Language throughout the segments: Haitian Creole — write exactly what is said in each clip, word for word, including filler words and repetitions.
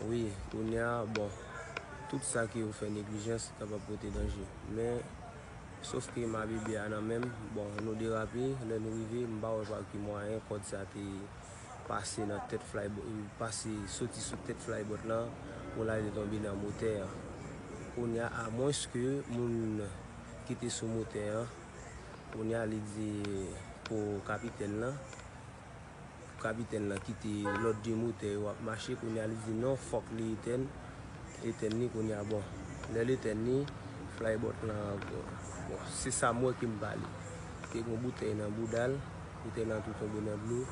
Wi, kounye a, bon, tout sa ke ou fè neglijans kapab pote danje. Men, sof ke ma bebe a nan men m, bon, nou derape, lè nou rive, m pa wè pa ki mwayen kòd sa te pase nan tèt flybot, pase soti sou tèt flybot lan pou l ale tonbe nan motè a. Kounye a, amwenske moun ki te sou motè a, kounye a li di pou kapitèn lan, kapitèn lan kite lòt de motè yo ap mache, kounye a li di non, fòk li etèn, etèn li kounye a, bon, lè l etèn li, flybot lan, bon, se sa m wè ke m pale. Te gen yon boutèy nan bouda l, boutèy lan tou tonbe nan dlo.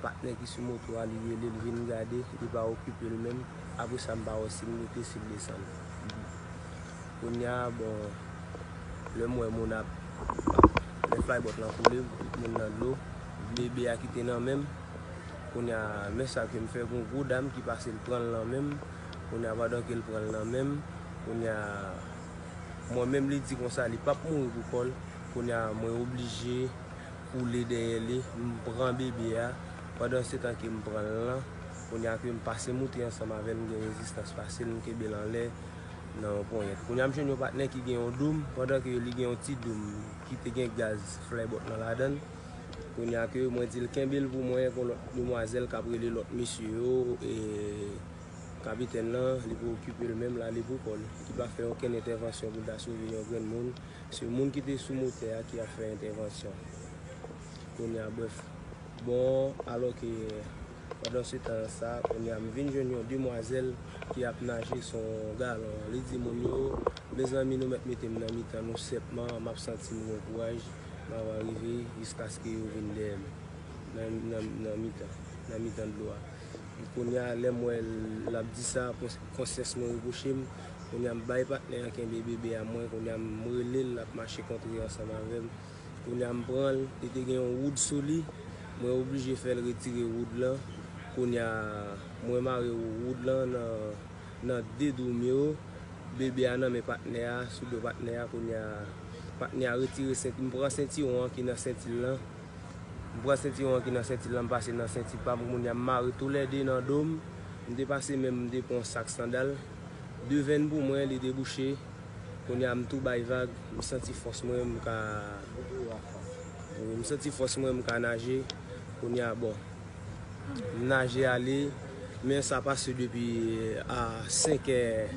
Patnè ki sou moto a, li rele l vin gade, li pa okipe l menm. Apre sa, m pa wè si l moute, si l desann. Kounye a, bon, lè m wè moun ap, lè flybot lan koule, tout moun nan dlo, bebe a kite nan men m. Kounye a, men sa ke m fè, gon gwo dam ki pase l pran l nan men m. Kounye a, pandan ke l pran l nan men m, kounye a, mwen menm li di konsa, li p ap mouri pou kò l. Kounye a, mwen oblije koule dèyè li, m pran bebe a. Pandan se tan ke m pran l lan, kounye a ke m pase moute ansanm avè l, m gen rezistans fasil, m kenbe l anlè nan yon ponyèt. Kounye a, m jwenn yon patnè ki gen yon doum, pandan ke li gen yon ti doum ki te gen gaz flybot lan ladan l. Kounye a ke mwen di l kenbe l pou mwen, gon lòt demwazèl k ap rele lòt mesye yo, e kapitèn lan, li pa okipe l menm, l ale pou kò l. Li pa fè okenn entèvansyon pou l ta sove yon grenn moun. Se moun ki te sou motè a ki ap fè entèvansyon. Kounye a, brèf. Bon, alò ke pandan se tan sa, kounye a, m vin jwenn yon demwazèl ki ap naje sou yon galon. Li di moun yo, mezanmi, nou mèt mete m nan mitan nou sèpman, m ap santi m gon kouraj, m ap rive jiskaske yo vin dèyè m nan, nan, nan mitan, nan mitan dlo a. Kounye a, lè m wè l ap di sa, kons-, konsyans mwen repwoche m. Kounye a, m bay patnè an kenbe bebe a mwen. Kounye a, m rele l, l ap mache kontre ansanm avè m. Kounye a, m pran l, li te gen yon woud sou li. Mwen oblije fè l retire woud lan. Kounye a, mwen mare woud lan nan, nan de doum yo. Bebe a nan men patnè a, sou do patnè a. Kounye a, patnè a retire senti, m pran sentiwon an ki nan senti l lan. M pran sentiwon an ki nan senti l lan, m pase nan senti pa m. Kounye a, m mare toulède nan do m. M te pase men m, m te pran yon sak sandal. Devenn pou mwen, li debouche. Kounye a, m tou bay vag. M santi fòs mwen, m ka, m santi fòs mwen, m ka naje. Kounye a, bon, m naje ale. Men sa pase depi a senk è,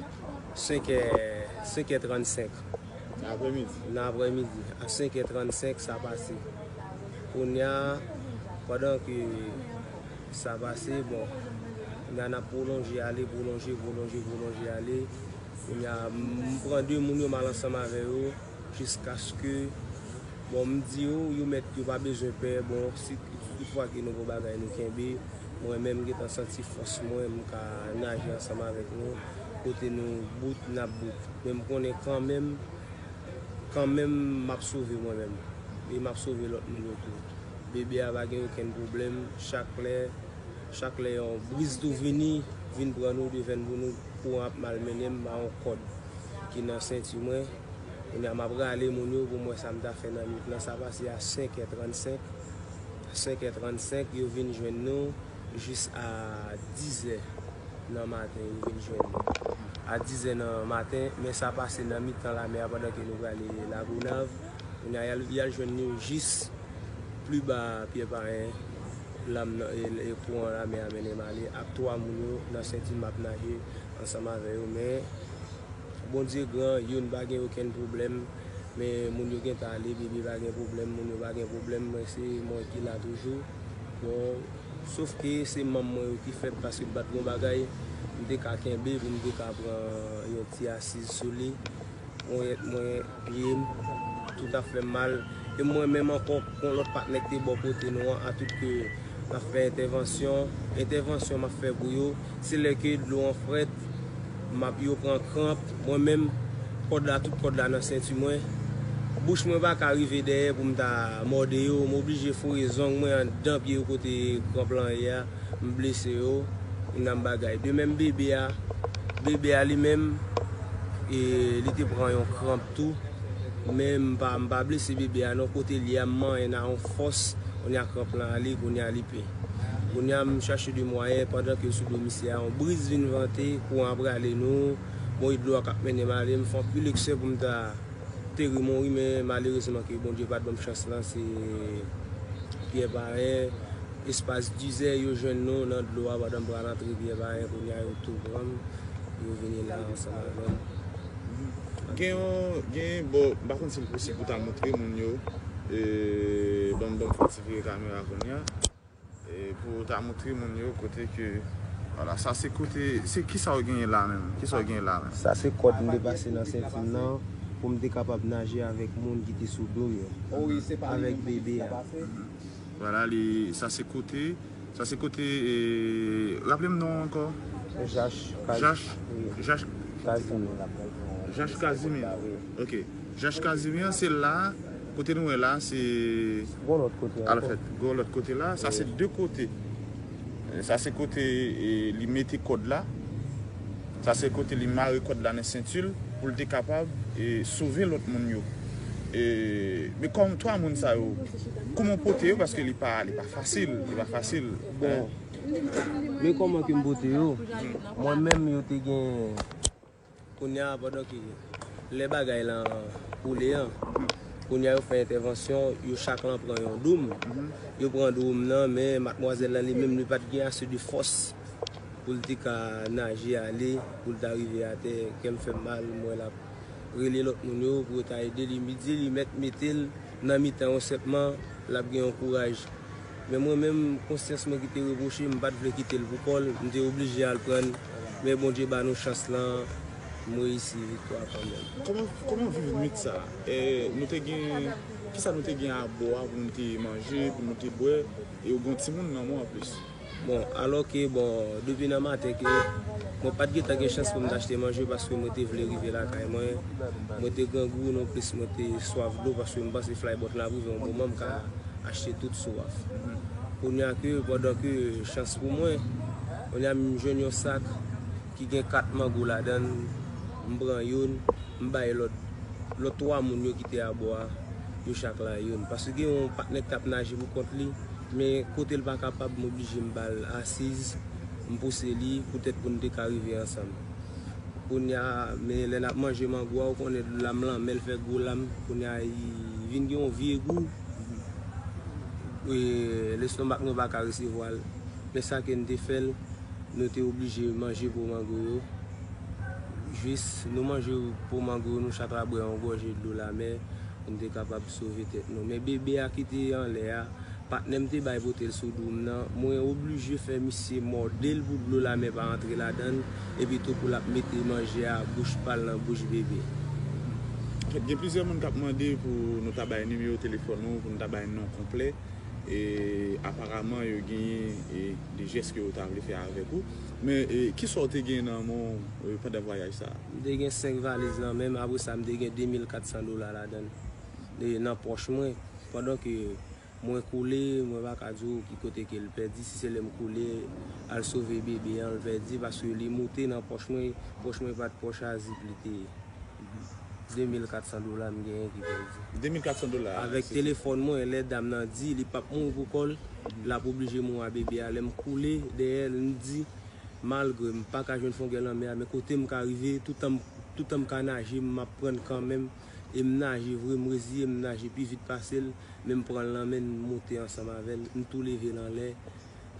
senk è, senk è trannsenk. Nan aprèmidi. Nan aprèmidi, a senk è trannsenk, sa pase. Kounye a, pandan ke sa pase, bon, kounye a, n ap pwolonje ale, pwolonje, pwolonje, pwolonje ale. Kounye a, m pran de moun yo, m al ansanm avè yo, jiskaske, bon, m di yo, yo mèt, yo pa bezwen pè. Bon, si tout fwa ke nou gon bagay nou kenbe, mwen menm, m gentan santi fòs mwen, m ka naje ansanm avèk nou. Kote nou bout, n ap bout. Men m konnen kanmenm, kanmenm, m ap sove mwen menm. E m ap sove lòt moun yo tou. Bebe a pa gen okenn pwoblèm. Chak lè, chak lè yon briz tou vini, vin pran nou, devenn pou nou, kouran ap malmennen m pa yon kòd ki nan senti mwen. Kounye a, m ap rale moun yo pou m wè sa m ta fè nan nwit lan. Sa pase a senk è trannsenk. Senk è trannsenk, yo vin jwenn nou jis a diz è nan maten, yo vin jwenn nou. A diz è nan maten, men sa pase nan mitan lamè a pandan ke nou prale Lagonav. Kounye a, y al, y al jwenn nou jis pli ba Pyè Payen, lam nan, e, e kouran lamè a mennen m ale ak twa moun yo nan senti m ap naje ansanm avè yo, men Bondye gran, youn pa gen okenn pwoblèm, men moun yo gentan ale, bebe pa gen pwoblèm, moun yo pa gen pwoblèm, mwen se mwen ki la toujou. Bon, sof ke se manm mwen yo ki fèb paske m pa t gon bagay, m te ka kenbe pou m te ka pran yon ti asiz sou li. Ponyèt mwen, pye m, tout ap fè m mal. E mwen menm ankò, gon lòt patnè ki te bò kote nou an, a tout ke m ap fè entèvansyon. Entèvansyon m ap fè pou yo, se lè ke dlo an frèt, m ap, yo pran kranp. Mwen menm, kòd la, tout kòd la nan senti mwen. Bouch mwen pa ka rive dèyè pou m ta mòde yo. M oblije foure zong mwen anndan pye yo kote kranp lan ye a. M blese yo, nan bagay. De menm bebe a, bebe a li menm, e, li te pran yon kranp tou. Men m pa, m pa blese bebe a non, kote l ye a, m manyen nan yon fòs, kounye a kranp lan ale, kounye a li pen. Kounye a, m chache de mwayen, pandan ke l sou do misye a, yon briz vin vante, kouran ap rale nou. Bon, e dlo a k ap mennen m ale, m fè anpil eksè pou m ta teri Monri, men malerezman ke Bondye pa t ban m chans lan, se Pyè Payen. Espas dizè, yo jwenn nou nan dlo a pandan m pral antre Pyè Payen, kounye a yo tou pran m, yo vini la ansanm avè m. Gen yon, gen, bon, m pa konn si l posib pou ta montre moun yo, e, ban m, ban m fè ti vire kamera kounye a. E pou w ta montre moun yo kote ke, vwala, sa se kote, se kisa w genyen la menm? Kisa w genyen la menm? Sa se kòd m te pase nan senti m nan pou m te kapab naje avèk moun ki te sou do m yo, avèk bebe a. Vwala, li, sa se kote, sa se kote, e, raple m non ankò. Jach Kaz. Jach, Jach Kazimir. Jach Kazimir. Ok. Jach Kazimir, se la, kote nou wè la, se. Gon lòt kote ankò. Alfèt, gon lòt kote la. Sa se de kote. Sa se kote, e, li mete kòd la. Sa se kote li mare kòd la nan senti l pou l te kapab, e, sove lòt moun yo. E, men kòm twa moun sa yo, kòman w pote yo? Paske li pa, li pa fasil, li pa fasil. Bon, men kòman ke m pote yo? Mwen menm, yo te gen Kounye a, pandan ke lè bagay lan koule an, kounye a yo fè entèvansyon, yo chak lan pran yon doum. Yo pran doum nan, men madmwazèl lan li menm, li pa t gen ase de fòs pou l te ka naje ale, pou l ta rive atè. Kè m fè m mal, m wè l ap rele lòt moun yo pou yo ta ede li. Midi, li mèt mete l nan mitan yo senpman, l ap gen yon kouraj. Men mwen menm, konsyans mwen ki te repwoche m, m pa t vle kite l pou kò l, m te oblije al pran l. Men Bondye ba nou chans lan, m reyisi viktwa kanmenm. Kòman, kòman w viv nwit sa a? E, nou te gen, kisa nou te gen abò a pou nou te manje, pou nou te bwè, e ou gen yon timoun nan men w anplis? Bon, alò ke, bon, depi nan maten ke mwen pa t gentan gen chans pou m t achte manje paske mwen te vle rive lakay mwen. Mwen te grangou non plis mwen te swaf dlo paske m panse flybòt lan ap rive yon moman m ka achte tout swaf. Kounye a ke, pandan ke chans pou mwen, kounye a m jwenn yon sak ki gen kat mango ladan l, m pran youn, m bay lòt, lòt twa moun yo ki te abò a, yo chak la youn. Paske gen yon patnè ki t ap naje pou kont li, men kote l pa kapab, m oblije m ba l asiz, m pouse li poutèt pou n te ka rive ansanm. Kounye a, men lè n ap manje mango a, ou konnen lam lanmè l fè gwo lam, kounye a, li vin gen yon vye gou, e, lestomak nou pa ka resevwa l. Men sa ke n te fè l, nou te oblije manje po mango yo. Jis nou manje po mango yo, nou chak la bwè yon gòje dlo lamè pou n te kapab sove tèt nou. Men bebe a ki te anlè a, patnè m te bay pote l sou do m nan, mwen oblije fè misye mòde l pou dlo lamè pa antre ladan l, epi tou pou l ap mete manje a bouch pa l nan bouch bebe. Anfèt, gen plizyè moun k ap mande pou nou ta bay nimewo telefòn ou, pou nou ta bay non konplè. E aparaman, yo genyen, e, de jès ke yo ta vle fè avèk ou. Men, e, kisa w te gen nan men w, e, pandan vwayaj sa a? M te gen senk valiz nan men m, apre sa, m te gen de mil kat san dola ladan l, e, nan pòch mwen. Pandan ke mwen koule, mwen pa ka di w ki kote ke l pèdi, si se lè m koule, al sove bebe an, l pèdi, paske li moute nan pòch mwen, pòch mwen pa t pòch a zip li te ye. De mil kat san dola m genyen ki pèdi. De mil kat san dola. Avèk telefòn mwen, lè dam nan di li p ap mouri pou kò l, l ap oblije mouri a bebe a. Lè m koule dèyè l, m di, malgre m pa ka jwenn fongè lanmè a, men kote m ka rive, toutan m, toutan m ka naje, m ap pran l kanmenm. E m naje vre, m reziye m naje pi vit pase l, men m pran l nan men l, m moute ansanm avè l, m tou leve l anlè.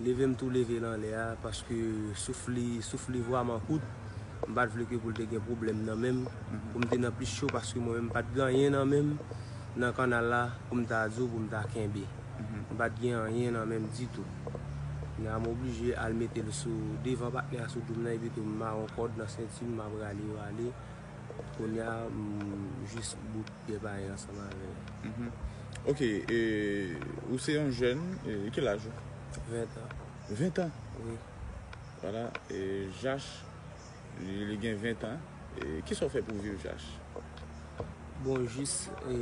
Leve m tou leve l anlè a, paske souf li, souf li vrèman kout. M pa t vle ke pou l te gen pwoblèm nan men m, pou m te nan plis cho, paske mwen menm m pa t gen anyen nan men m. Nan kannal la, pou m ta di w, pou m ta kenbe. M pa t gen anyen nan men m ditou. Kounye a m oblije al mete l sou devan patnè a sou do m nan, epi tou m mare yon kòd nan senti m, m ap rale yo ale. Kounye a, m jis bout Pyè Payen ansanm avè l. Ok, e, ou se yon jèn, e, ki laj ou? Ven tan. Ven tan? Wi. Vwala, e, Jach, li, li gen ven tan. E, kisa w fè pou w viv, Jach? Bon, jis, e,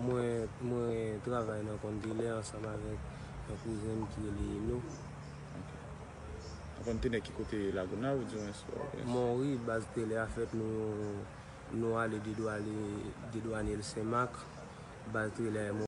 mwen, mwen travay nan konn telè ansanm avèk yon kouzen m ki rele Eno. Ok. Nan konn telè ki kote, Lagonav, oudimwens Pòtoprens? Monri, baz telè a fèt, nou, nou ale dedwane, dedwane l Senmak, baz telè a